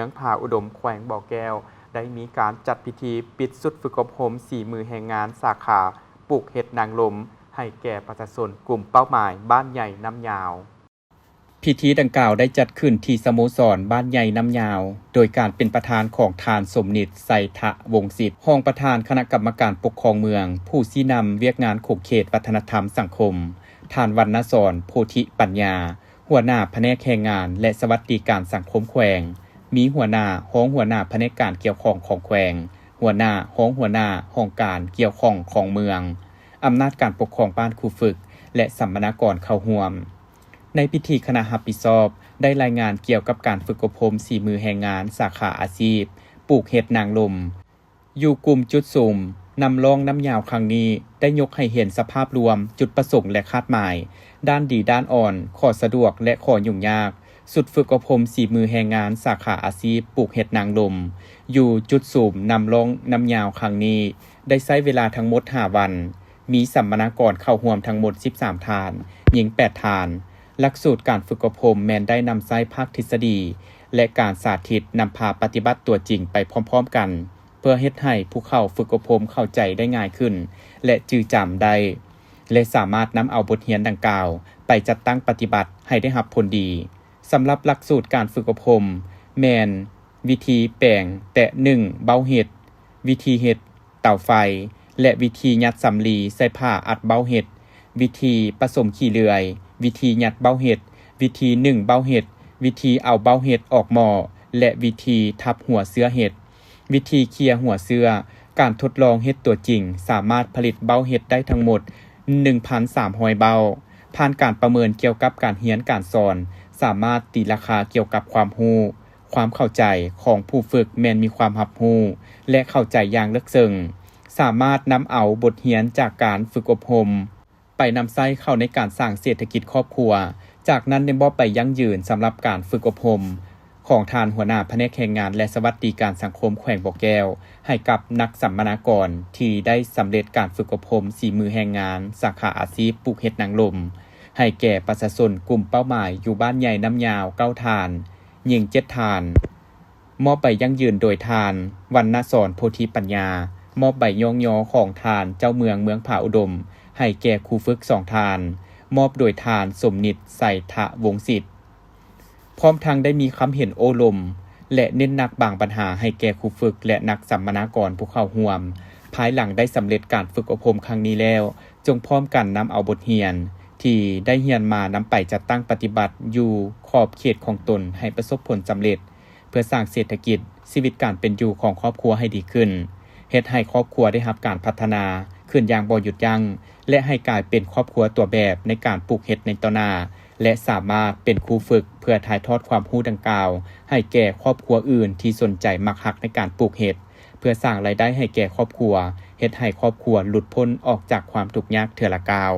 ອງຜາອຸດົມ ແຂວງບໍ່ແກ້ວ ໄດ້ມີການຈັດພິທີປິດຊຸດຝຶກອົບຮົມສີມືແຮງງານສາຂາປູກເຫັດນາງລົມ ໃຫ້ແກ່ປະຊາຊົນກຸ່ມເປົ້າໝາຍບ້ານໃຫຍ່ນ້ຳຍາວ. ພິທີດັ່ງກ່າວໄດ້ຈັດຂຶ້ນທີ່ສະໂມສອນບ້ານໃຫຍ່ນ້ຳຍາວ ໂດຍການເປັນປະທານຂອງທ່ານ ສົມນິດ ໄຊທະວົງສິດ ຮອງປະທານຄະນະກຳມະການປົກຄອງເມືອງ, ຜູ້ຊີ້ນຳວຽກງານຂົງເຂດວັດທະນະທຳສັງຄົມ, ທ່ານ ວັນນະສອນ ໂພທິປັນຍາ ຫົວໜ້າພະແນກແຮງງານ ແລະ ສະຫວັດດີການສັງຄົມແຂວງ, ມີຫົວໜ້າ, ຮອງຫົວໜ້າພະແນກການກ່ຽວຂ້ອງຂອງແຂວງ, ຫົວໜ້າ, ຮອງຫົວໜ້າຫ້ອງການກ່ຽວຂ້ອງຂອງເມືອງ, ອຳນາດການປົກຄອງບ້ານ, ຄູຝຶກ ແລະ ສຳມະນາກອນເຂົ້າຮ່ວມ. ໃນພິທີຄະນະຮັບຜິດຊອບໄດ້ລາຍງານກ່ຽວກັບການຝຶກອົບຮົມສີມືແຮງງານສາຂາອາຊີບປູກເຫັດນາງລົມ ຢູ່ກຸ່ມຈຸດສຸມນຳຮ່ອງນ້ຳຍາວຄັ້ງນີ້ ໄດ້ຍົກໃຫ້ເຫັນສະພາບລວມ, ຈຸດປະສົງ ແລະ ຄາດໝາຍ, ດ້ານດີ, ດ້ານອ່ອນ, ຂໍ້ສະດວກ ແລະ ຂໍ້ຫຍຸ້ງຍາກ. ຊຸດຝຶກອົບຮົມສີມືແຮງງານສາຂາອາຊີບປູກເຫັດນາງລົມ ຢູ່ຈຸດສຸມນຳຮ່ອງນ້ຳຍາວຄັ້ງນີ້ ໄດ້ໃຊ້ເວລາທັງໝົດຫ້າວັນ, ມີສຳມະນາກອນເຂົ້າຮ່ວມທັງໝົດສິບສາມທ່ານ, ຍິງແປດທ່ານ. ຫຼັກສູດການຝຶກອົບຮົມແມ່ນໄດ້ນຳໃຊ້ພາກທິດສະດີ ແລະ ການສາທິດນຳພາປະຕິບັດຕົວຈິງໄປພ້ອມໆກັນ ເພື່ອເຮັດໃຫ້ຜູ້ເຂົ້າຝຶກອົບຮົມເຂົ້າໃຈໄດ້ງ່າຍຂຶ້ນ ແລະ ຈື່ຈຳໄດ້ ແລະ ສາມາດນຳເອົາບົດຮຽນດັ່ງກ່າວໄປຈັດຕັ້ງປະຕິບັດໃຫ້ໄດ້ຮັບຜົນດີ. ສຳລັບຫຼັກສູດການຝຶກອົບຮົມແມ່ນ ວິທີແປງແຕະໜຶ້ງເບົ້າເຫັດ, ວິທີເຮັດເຕົາໄຟ ແລະ ວິທີຍັດສຳລີໃສ່ຜ້າອັດເບົ້າເຫັດ, ວິທີປະສົມຂີ້ເລື່ອຍ, ວິທີຍັດເບົ້າເຫັດ, ວິທີໜຶ້ງເບົ້າເຫັດ, ວິທີເອົາເບົ້າເຫັດອອກໝໍ້ ແລະ ວິທີທັບຫົວເຊື້ອເຫັດ. ວິທີເຄຍຫົວເຊື້ອ, ການທົດລອງເຮັດຕົວຈິງ ສາມາດຜະລິດເບົ້າເຫັດໄດ້ທັງໝົດໜຶ່ງພັນສາມຮ້ອຍເບົ້າ. ຜ່ານການປະເມີນກ່ຽວກັບການຮຽນການສອນ, ສາມາດຕີລາຄາກ່ຽວກັບຄວາມຮູ້, ຄວາມເຂົ້າໃຈຂອງຜູ້ຝຶກແມ່ນມີຄວາມຮັບຮູ້ ແລະ ເຂົ້າໃຈຢ່າງເລິກເຊິ່ງ, ສາມາດນຳເອົາບົດຮຽນຈາກການຝຶກອົບຮົມ ໄປນຳໃຊ້ເຂົ້າໃນການສ້າງເສດຖະກິດຄອບຄົວ. ຈາກນັ້ນໄດ້ມອບໃບຢັ້ງຢືນສຳລັບການຝຶກອົບຮົມຂອງທ່ານຫົວໜ້າພະແນກແຮງງານ ແລະ ສະຫວັດດີການສັງຄົມແຂວງບໍ່ແກ້ວ ໃຫ້ກັບນັກສຳມະນາກອນທີ່ໄດ້ສຳເລັດການຝຶກອົບຮົມສີມືແຮງງານສາຂາອາຊີບປູກເຫັດນາງລົມ ໃຫ້ແກ່ປະຊາຊົນກຸ່ມເປົ້າໝາຍຢູ່ບ້ານໃຫຍ່ນ້ຳຍາວເກົ້າທ່ານ, ຍິງເຈັດທ່ານ. ມອບໃບຢັ້ງຢືນໂດຍທ່ານ ວັນນະສອນ ໂພທິປັນຍາ, ມອບໃບຍ້ອງຍໍຂອງທ່ານເຈົ້າເມືອງເມືອງຜາອຸດົມ ໃຫ້ແກ່ຄູຝຶກສອງທ່ານ, ມອບໂດຍທ່ານ ສົມນິດ ໄຊທະວົງສິດ, ພ້ອມທັງໄດ້ມີຄຳເຫັນໂອ້ລົມ ແລະ ເນັ້ນໜັກບາງບັນຫາໃຫ້ແກ່ຄູຝຶກ ແລະ ນັກສຳມະນາກອນຜູ້ເຂົ້າຮ່ວມ. ພາຍຫຼັງໄດ້ສຳເລັດການຝຶກອົບຮົມຄັ້ງນີ້ແລ້ວ, ຈົ່ງພ້ອມກັນນຳເອົາບົດຮຽນທີ່ໄດ້ຮຽນມານຳໄປຈັດຕັ້ງປະຕິບັດຢູ່ຂອບເຂດຂອງຕົນໃຫ້ປະສົບຜົນສຳເລັດ. ເພື່ອສ້າງເສດຖະກິດ, ຊີວິດການເປັນຢູ່ຂອງຄອບຄົວໃຫ້ດີຂຶ້ນ, ເຮັດໃຫ້ຄອບຄົວໄດ້ຮັບການພັດທະນາຂຶ້ນຢ່າງບໍ່ຢຸດຢັ້ງ ແລະ ໃຫ້ກາຍເປັນຄອບຄົວຕົວແບບໃນການປູກເຫັດໃນຕໍ່ໜ້າ ແລະ ສາມາດເປັນຄູຝຶກເພື່ອຖ່າຍທອດຄວາມຮູ້ດັ່ງກ່າວໃຫ້ແກ່ຄອບຄົວອື່ນທີ່ສົນໃຈມັກຮັກໃນການປູກເຫັດ, ເພື່ອສ້າງລາຍໄດ້ໃຫ້ແກ່ຄອບຄົວ, ເຮັດໃຫ້ຄອບຄົວຫຼຸດພົ້ນອອກຈາກຄວາມທຸກຍາກເທື່ອລະກ້າວ.